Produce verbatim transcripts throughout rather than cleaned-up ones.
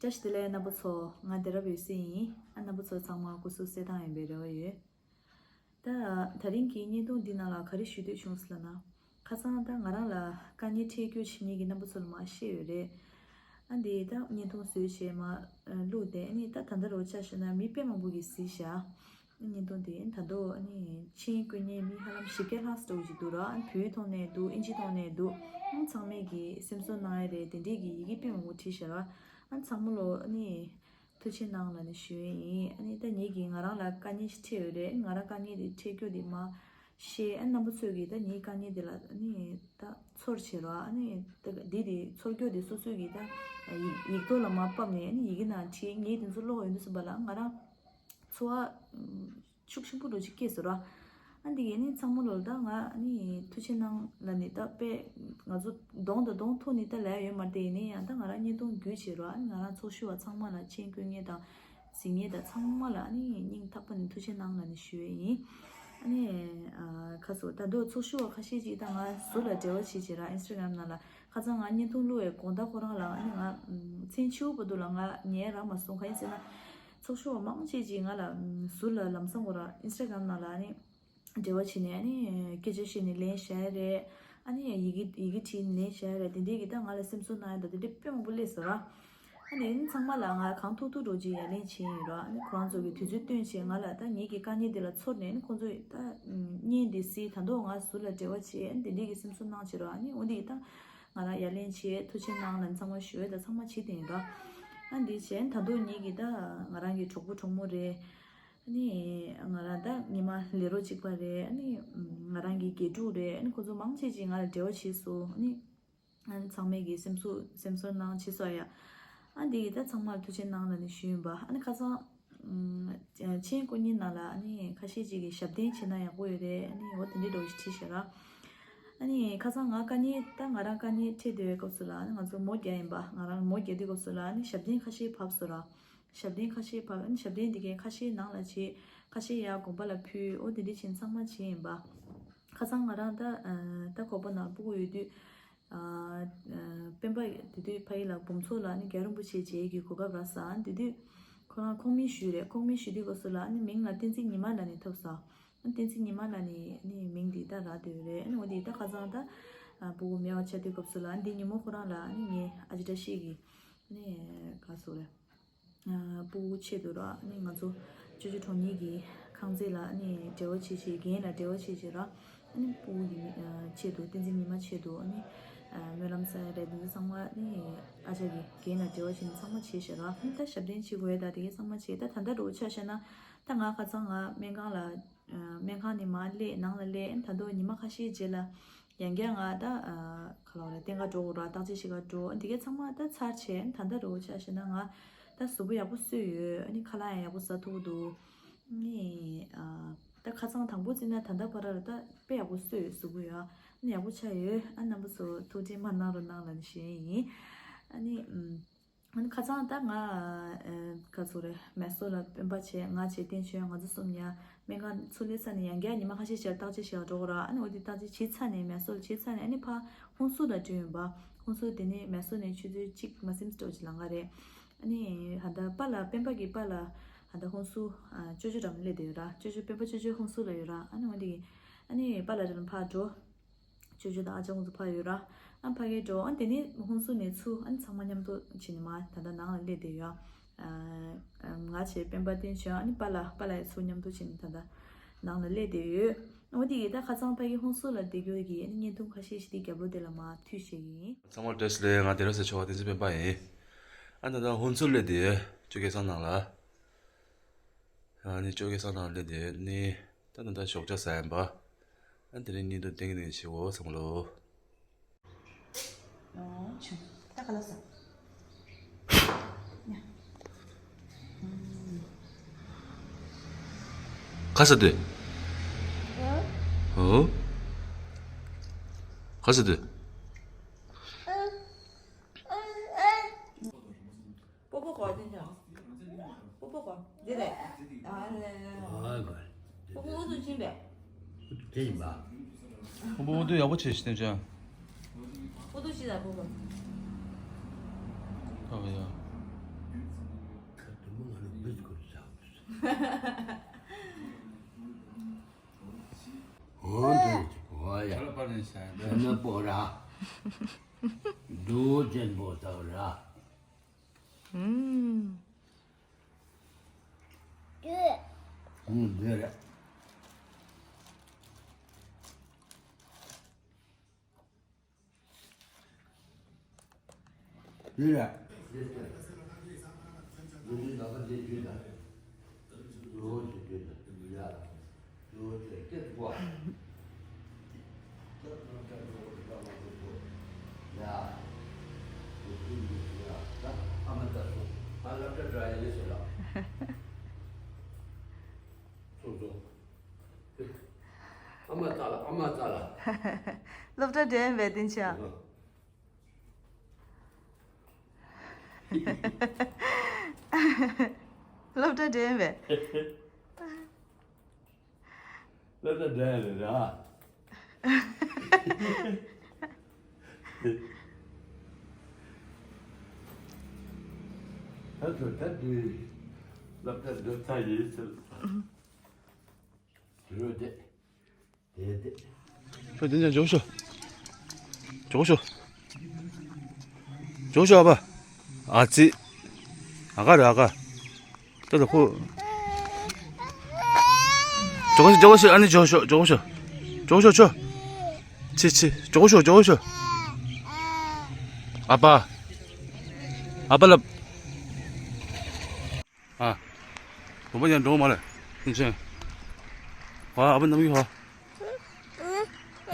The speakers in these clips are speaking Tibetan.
བཀྲ་ཤིས་བདེ་ལེགས་རྣམ་པ་ཚོ། ང་བདེ་རབ་འོད་ཟེར་ཡིན། ཨ་རྣམ་པ་ཚོ་ཚང་མ་སྐུ་གཟུགས་གསལ་ཐང་ཡིན་པའི་རེ་བ་ཡོད། ད་དེ་རིང་གི་བརྙན་ཐུང་འདི་ནང་ལ་ག་རེ་ཞུ་འདོད་བྱུང་ཟེར་ལབ་ན། ཁ་སང་ད་ང་རང་ལ་དཀའ་ངལ་འཕྲད་རྒྱུ་བྱེད་མཁན་གྱི་རྣམ་པ་ཚོ་ལ་མར་བཤད་ཡོད་རེད། ཨ་འདི་ད་བརྙན་ཐུང་བཟོས་བྱས་མར་བླུགས་ཏེ། ཨ་ནི་ད་ད་ལྟ་རུ་ཆ་བཞག་ན་མི་དཔེ་མང་པོ་གིས་གཟིགས་བཞག་བརྙན་ཐུང་དེ་ད་དུང་ཨ་ནི་མཆན་བཀོད་མཁན་མི་ཧ་ལམ་བཞི་བརྒྱ་ལྷག་ཙམ་ཅིག་འདུག་ར། ཨ་བོད་ཡིག་ཐོག་ནས་འདུག་ཨིན་ཇི་ཐོག་ནས་འདུག་ཨ་ཚང་མས་ཀྱིས་སེམས་གསོ་གནང་ཡ་རེད། དེ་འདྲས་ཀྱི་ཡི་གེ་དཔེ་མང་པོ་བྲིས་བཞག་ར། ཨ་ཚང་མ་ལོ་ཨ་ནི་ཐུགས་རྗེ་གནང་ལབ་ནས་ཞུ་ཡས་ཡིན། ཨ་ནི་ད་ངེད་ཀྱིས་ང་རང་ལ་དཀའ་ངལ་ཞིག་འཕྲད་ཡོད་རེད། ང་རང་དཀའ་ངལ་དེ་འཕྲད་རྒྱུ་དེ་མ་ཤེས། ཨ་རྣམ་པ་ཚོས་ཀྱིས་ད་ངའི་དཀའ་ངལ་དེ་ལ་ཨ་ནི་ད་ཚོར་བྱེད་རོགས། ཨ་ནི་ད་འདི་དེ་ཚོར་རྒྱུ་དེ་སོ་སོས་ཀྱིས་ད་ཡིག་ཡིག་ཐོག་ལ་མར་ཕབ་ནས་ཨ་ནི་ཡི་གེ་ནང་བྲིས། ངས་དེ་ཚོ་ཀློག་ཡོང་དུས་ཙམ་པ་ལ་ང་རང་ཚོར་བ་ཤུགས་ཆེན་པོ་འདྲ་ཅིག་སྐྱེས་སོང་ར། ཨ་འདི་ཡིན་ནི་ཚང་མ་ལོ་ད་ང་ཨ་ནི་ཐུགས་རྗེ་གནང་ལབ་ནས་ད་དཔེ་ང་ཚོ་གདོང་དང་གདོང་ཐུག་ནས་ད་ལབ་ཡ་ཡོད་མ་རེད། དེ་ཡིན་ནའི་ཡང་ད་ང་རང་བརྙན་ཐུང་བརྒྱུད་བྱེད་རོགས། ཨ་ནི་ང་རང་ཚོགས་ཞུགས་པ་ཚང་མ་ལ་མཆན་བཀོད་མཁན་དང་། གཟིགས་མཁན་དང་ཚང་མ་ལ་ཨ་ནི་སྙིང་ཐག་པ་ནས་ཐུགས་རྗེ་གནང་ལབ་ནས་ཞུ་ཡས་ཡིན། ཨ་ནི་ཨ་ཁ་སོ་ད་དུང་ཚོགས་ཞུགས་པ་ཁ་ཤས་ཅིག་ད་ང་ཟུར་ལ་འབྲེལ་བ་བྱེད་བྱེད་ར། ཨིན་སི་ཊ་གྷ་རམ་ནང་ལ་ཁ་སང་ང་བརྙན་ཐུང་བླུགས་པའི་དགོང་དག་ཁོ་རང་ལ་ཨ་ནི་ང་མཚན་ཕྱི་པོ་བར་དུ་ལ་ང་ཉན་རག་མ་སོང་། གང་ཡིན་ཟེར་ན་ཚོགས་ཞུགས་པ་མང་ཆེ་ཅིག་ང་ལ་ཟུར་ལ་ལམ་སང་ཁོ་རང་ཨིན་སི་ཊ་གྷ་རམ་ནང་ལ་ཨ་ནི། འབྲེལ་བ་བྱས་ནས་ཨ་ནི་སྐད་ཆ་བཤད་ནས་ལན་བཞག་ཡ་རེད། ཨ་ནི་ཡི་གེ་ཡི་གེ་བྲིས་ནས་ལན་བཞག་ཡ་རེད། དེ་འདྲས་ཀྱི་ད་ང་ལ་སེམས་གསོ་གནང་ཡ་དང་དེ་འདྲས་དཔེ་མང་པོ་སླེབས་སོང་ར། ཨ་ནི་ཚང་མ་ལ་ང་གང་ཐུབ་ཐུབ་འདྲ་ཅིག་ཡ་ལན་བྱས་ཡིན་ར། ཨ་ནི་ཁོ་རང་ཚོ་གི་དུས་ཚོད་བཏོན་བྱས་ང་ལ་ད་ངེད་ཀྱི་དཀའ་ངལ་འདི་ལ་ཚོར་ནས་ཨ་ནི་ཁོང་ཚོས་ད་བརྙན་འདི་གཟིགས། ད་དུང་ང་ཟུར་ལ་འབྲེལ་བ་བྱས། ཨ་ནི་དེ་འདྲས་ཀྱི་སེམས་གསོ་གནང་བྱས་ར། ཨ་ནི་འོ་འདི་ད་ང་རང་ཡ་ལན་བྱས་ཐུགས་རྗེ་གནང་ལབ་ཚང་མ་ཞུ་ཡ་ད་ཚང་མ་བྱས་བསྡད་ཡིན་ར། ཨ་འདི་བྱས་ད་དུང་ངེད་ཀྱི་ད་ང་རང་གི་གྲོགས་པོ་གྲོགས་མོ་རེད། ཨ་ནི་ང་རང་ད་ཉི་མ་ལས་རོགས་གཅིག་པ་རེད། ཨ་ནི་ང་རང་གི་དགེ་ཕྲུག་རེད། ཨ་ནི་ཁོ་ཚོ་མང་ཆེ་ཅིག་ང་ལ་འབྲེལ་བ་བྱས་སོང་། ཨ་ནི་ཨ་ནི་ཚང་མས་ཀྱི་སེམས་གསོ་སེམས་གསོ་གནང་བྱས་སོང་ཡ། ཨ་འདི་ཡིས་ད་ཚང་མར་ཐུགས་རྗེ་གནང་ལབ་ནས་ཞུས་ཡིན་པ། ཨ་ནི་ཁ་སང་མཆན་བཀོད་མཁན་ནང་ལ་ཨ་ནི་ཁ་ཤས་ཅིག་གིས་ཞབས་བརྟན་བྱས་ན་ཡག་པོ་ཡོད་རེད། ཨ་ནི་འོ་དེ་འདྲའི་འདྲ་བོ་ཞིག་བྲིས་ཤག་ར། ཨ་ནི་ཁ་སང་ང་དཀའ་ངལ་ད་ང་རང་དཀའ་ངལ་འཕྲད་དུས་སྐབས་སུ་ལ་ཨ་ནི་ང་ཚོ་མོ་རྒྱག་ཡིན་པ། ང་རང་མོ་རྒྱག་དུས་སྐབས་སུ་ལ་ཨ་ནི་ཞབས་བརྟན་ཁ་ཤས་བབས་སོང་ར། ཞབས་བརྟན་ཁ་ཤས་བབས། ཨ་ནི་ཞབས་བརྟན་འདི་གའི་ཁ་ཤས་ནང་ལ་བྱེད། ཁ་ཤས་ཡར་དགོན་པ་ལ་ཕུལ། འོ་དེ་འདྲ་བྱས་ནས་ཚང་མ་བྱས་ཡིན་པ། ཁ་སང་ང་རང་ད་ཨ་ད་ཁོག་པ་ནང་སྤུ་གུ་ཡོད་དུས་ཨ་ཨ་སྤེན་པ་དེ་དུས་ཕ་ཡུལ་ལ་འབུམ་ཚོགས་ལ་ཨ་ནི་རྒྱལ་བ་རིན་པོ་ཆེ་མཇལ་གྱི་གོ་སྐབས་རག་སོང་། ཨ་ནི་དེ་དུས་ཁོ་རང་ཁོངས་མི་ཞུས་རེད། ཁོངས་མི་ཞུ་དུས་སྐབས་སུ་ལ་ཨ་ནི་མིང་ལ་བསྟན་འཛིན་ཉི་མ་ལབ་ནས་ཐོབ་སོང་། ཨ་ནི་བསྟན་འཛིན་ཉི་མ་ལབ་ནས་ཨ་ནི་མིང་འདི་ད་རག་བསྡད་ཡོད་རེད། ཨ་ནི་འོ་དེ་ད་ཁ་སང་ད་ཨ་སྤུ་གུ་མེད་པ་ཆགས་དུས་སྐབས་སུ་ལ་ཨ་ནི་འདི་ཉིན་མོ་ཁོ་རང་ལ་ཨ་ནི་ངས་ཨ་ཅེ་བཀྲ་ཤིས་ཀྱི་ཨ་ནི་ག་ཟེར་རེད། ཨ་སྤུ་གུ་ཆེད་དུ་ར། ཨ་ནི་ང་ཚོ་ཅོ་ཅོ་གྲོང་ཉིད་ཀྱི་ཁང་བརྩེགས་ལ་ཨ་ནི་འབྲེལ་བ་བྱེད་ཆེད། རྒན་ལ་འབྲེལ་བ་བྱེད་ཆེད་ར། ཨ་ནི་སྤུ་གུ་ཡི་མི་ཨ་ཆེད་དུ་བསྟན་འཛིན་ཉི་མ་ཆེད་དུ་ཨ་ནི་ཨ་སྨོན་ལམ་ཟེར་ཡ་རེད། འདི་ཚོ་ཚང་མ་ཨ་ནི་ཨ་ཅག་གིས་རྒན་ལ་འབྲེལ་བ་བྱེད་ནི་ཚང་མ་བྱས་ཤག་ར། ཨ་ནི་ད་ཞབས་བརྟན་བྱེད་དགོས་ཡ་ད་དེ་གའི་ཚང་མ་བྱས། ད་ད་ལྟ་འདྲ་བོ་ཆ་བཞག་ན་ད་ང་ཁ་སང་ང་སྨན་ཁང་ལ་ཨ་སྨན་ཁང་ནས་མར་སླེབས། ནང་ལ་སླེབས། ཨ་ནི་ད་དུང་ཉི་མ་ཁ་ཤས་རྗེས་ལ་ཡང་བསྐྱར་ང་ད་ཨ་ག་ལབ་རེད། བསྟེན་ག་འགྲོ་དགོས་ར། བརྟག་དཔྱད་བྱེད་ག་འགྲོ། ཨ་ནི་དེ་གའི་ཚང་མ་ད་ཚར་བྱས། ཨ་ནི་ད་ལྟ་འདྲ་བོ་ཆ་བཞག་ན་ང་ད་གཟུགས་པོ་ཡག་པོ་བཟོས་ཡོད། ཨ་ནི་ཁ་ལག་ཡང་ཡག་པོ་ཟ་ཐུབ་ཀྱི་འདུག་ཨ་ནི་ཨ་ད་ཁ་སང་དང་པོ་བརྩིས་ན་ད་ལྟ་བར་ལ་ད་དཔེ་ཡག་པོ་བཟོས་ཡོད། གཟུགས་པོ་ཡ་ཨ་ནི་ཡག་པོ་ཆགས་ཡོད། ཨ་རྣམ་པ་ཚོ་ཐུགས་དྲན་མ་གནང་རོགས་གནང་ལབ་ནས་ཞུ་ཡས་ཡིན། ཨ་ནི་ཨམ། ཨ་ནི་ཁ་སང་ད་ང་ཨ་ག་ཚོད་རེད། མེ་སོ་ལ་སྤེན་པ་བྱས། ང་བྱས། བསྟན་ཆོས། ང་ཚོ་གསུམ་ཡ་སྨན་ཁང་ཚུར་སླེབས་ཚར་ནས་ཡང་བསྐྱར་ཉི་མ་ཁ་ཤས་ཤིག་བརྟག་དཔྱད་བྱེད་ག་འགྲོ་དགོས་ར། ཨ་ནི་འོ་དེ་བརྟག་དཔྱད་བྱས་ཚར་ནས། མེ་སོ་ལ་བྱས་ཚར་ནས་ཨ་ནི་ཕར་ཧུན་སུར་ལ་བྲོས་ཡོང་པ། ཧུན་སུར་དེ་ནས་མེ་སོ་ནས་ཆུ་ཚོད་གཅིག་མ་ཟིན་འགྲོ་ཅིག་ལ་ང་རེད། ཨ་ནི་ཧ་ད་པཱ་ལགས་སྤེན་པ་གི་པཱ་ལགས་ཧ་ད་ཧུན་སུར་ཨ་ཅོ་ཅོ་འགྲམ་སླེབས་བསྡད་ཡོད་ར། ཅོ་ཅོ་སྤེན་པ་ཅོ་ཅོ་ཧུན་སུར་ལ་ཡོད་ར། ཨ་ནི་འོ་དེ་གི་ཨ་ནི་པཱ་ལགས་འགྲམ་ཕར་འགྲོ། ཅོ་ཅོ་དང་ཨ་ཅག་ཁོང་ཚོ་ཕར་ཡོད་ར། ཨ་ཕ་གིར་འགྲོ། ཨ་དེ་ནས་ཧུན་སུར་ནས་ཚུར་ཨ་ནི་ཚང་མ་མཉམ་དུ་ཕྱིན་ནས་མར་ད་ལྟ་ནང་ལ་སླེབས་བསྡད་ཡོད། ཨ་ང་བྱས། སྤེན་པ། བསྟན་ཆོས། ཨ་ནི་པཱ་ལགས། པཱ་ལགས་ཡང་ཚུར་མཉམ་དུ་ཕྱིན་ནས་ད་ལྟ་ནང་ལ་སླེབས་བསྡད་ཡོད། འོ་དེ་ཡིས་ད་ཁ་སང་ཕ་གི་ཧུན་སུར་ལ་བསྡད་རྒྱུ་གི་ཨ་ནི་བརྙན་ཐུང་ཁ་ཤས་ཤིག་དེ་རྒྱབ་ལོགས་དེ་ལ་མར་མཐུད་བཞག་གི་ཡིན། ཚང་མར་བཀྲ་ཤིས་བདེ་ལེགས། ང་བདེ་རབ་ཟེར་ཆོག་པ་བསྟན་འཛིན་སྤེན་པ་ཡིན། ཨ་ད་ལྟ་ཧུན་སུར་སླེབས་བསྡད་ཡོད། ཅོ་སྐལ་བཟང་ནང་ལ། ཨ་ནི་ཅོ་སྐལ་བཟང་ནང་སླེབས་བསྡད་ཡོད་ནི། ད་ད་ལྟ་ཞོགས་ཇ་ཟ་ཡིན་པ། ཨ་དེ་རིང་བརྙན་ཐུང་ཏིང་ཏིང་བྱེད་དགོས་བསམ་ལོ། ཨོ་ཆུ། ད་ག་ལ་ཟ། ཉ། ཨུམ། ག་ཟེར་དེ། ཨོ། ག་ཟེར་དེ། ཨ། ཨ། ཨ། པོ་པོ་གོ་དེ་འདྲ། པོ་པོ་གོ། དེ་རེད། ཨ་ལེ། ཨ་གོ། པོ་པོ་ཨུ་ཚུགས་ཕྱིན་པས། དེ་ཡིན་པ། པོ་པོ་ཨུ་ཚུགས་ཡག་པོ་བྱས་ཤིག་དེ་འདྲ། ཨུ་ཚུགས་ཤིག་ད་པོ་པོ། ཨ་ཡ། འོ་འདི་འོ་ཡ། ཁྱོད་ལ་པར་ནས་ཤ་ཡ། ཁྱོད་ནི་པོ་ར། འདུག་ཅན་པོ་ཟ་བ་ར། ཨུམ། ཨུམ་འདི་རེད། འདི་རེད། འདི་རེད། ཨ་མ་ཙ་ལ། ཨ་མ་ཙ་ལ། སློབ་གྲྭ་འགྲིམས་པས་དེ་ཆ། སློབ་གྲྭ་འགྲིམས་པས། སློབ་གྲྭ་འགྲིམས་རེད་ར། ད་ཚོ་ད་དུས་སློབ་གྲྭ་འགྲོ་ཚར་ཡིན་ཟེར། དུས་རོ་དེ། ཁྱོད་དེ་འདྲ་འཇོག་ཤོག་འཇོག་ཤོག་འཇོག་ཤོག་ཨ་ཕ། ཨ་ཙི། ཨ་ཀ་རེད་ཨ་ཀ། ད་ལྟ་ཁོ། འཇོག་ཤོག་འཇོག་ཤོག་ཨ་ནི་འཇོག་ཤོག་འཇོག་ཤོག་འཇོག་ཤོག་ཆོ། ཆི་ཆི་འཇོག་ཤོག་འཇོག་ཤོག་ཨ་ཕ། ཨ་ཕ་ལ། ཨ། བུ་མོ་ཡང་འགྲོ་མ་རེད། ཨིན་ཅན། ཨ་ཨ་བུ་ནམ་གི་ཧོ།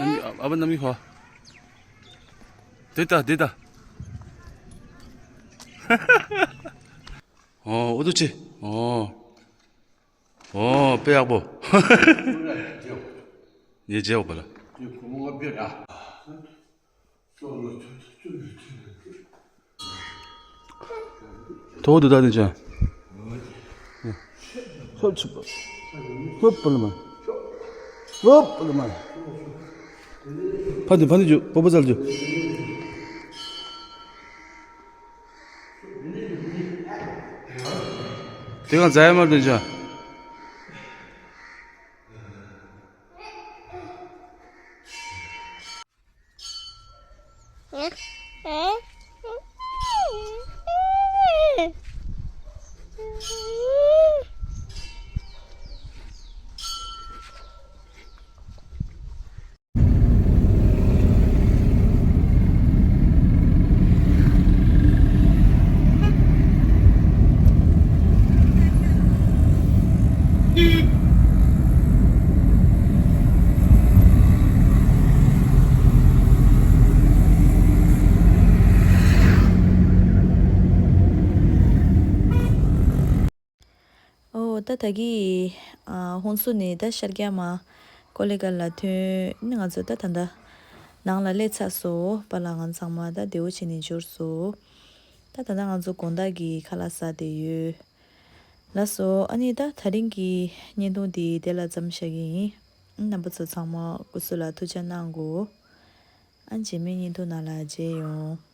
ནམ་གི་ཨ་བུ་ནམ་གི་ཧོ། དེ་ལྟ་དེ་ལྟ། ཨོ་ཨུ་ཏུ་ཆི། ཨོ། ཨོ་དཔེ་ཡག་པོ། ངས་བརྗེད་པ་ལ། ཐོག་ཏུ་ད་དེ་ཅན། ཧོབ་ཆུ་པ། ཧོབ་པ་ལ་མ། ཧོབ་པ་ལ་མ། ཕ་དེ་ཕ་དེ་རྒྱུ་པོ་པོ་ཙལ་རྒྱུ། དེ་གང་ཛའི་མར་དེ་ཅན། ཨོ་ད་ད་གི་ཨ་ཧོན་སུ་ནས་ད་ཤར་རྒྱ་མ་ཀོ་ལེ་གལ་ལ་ཐོན། ནི་ང་ཚོ་ད་ད་ད་ནང་ལ་སླེབས་ཚར་སོང་། པཱ་ལགས་ང་ཚང་མ་ད་བདེ་བོ་བྱས་ནས་འབྱོར་སོང་། ད་ད་ད་ང་ཚོ་དགོང་དག་གི་ཁ་ལག་ཟ་བསྡད་ཡོད། ལགས་སོ། ཨ་ནི་ད་ད་རིང་གི་བརྙན་ཐུང་འདི་དེ་ལ་མཚམས་བཞག་གི་ཡིན། རྣམ་པ་ཚོ་ཚང་མ་སྐུ་གཟུགས་ལ་ཐུགས་ཅག་གནང་དགོས། ཨ་རྗེས་མའི་བརྙན་ཐུང་ནང་ལ་མཇལ་ཡོང་།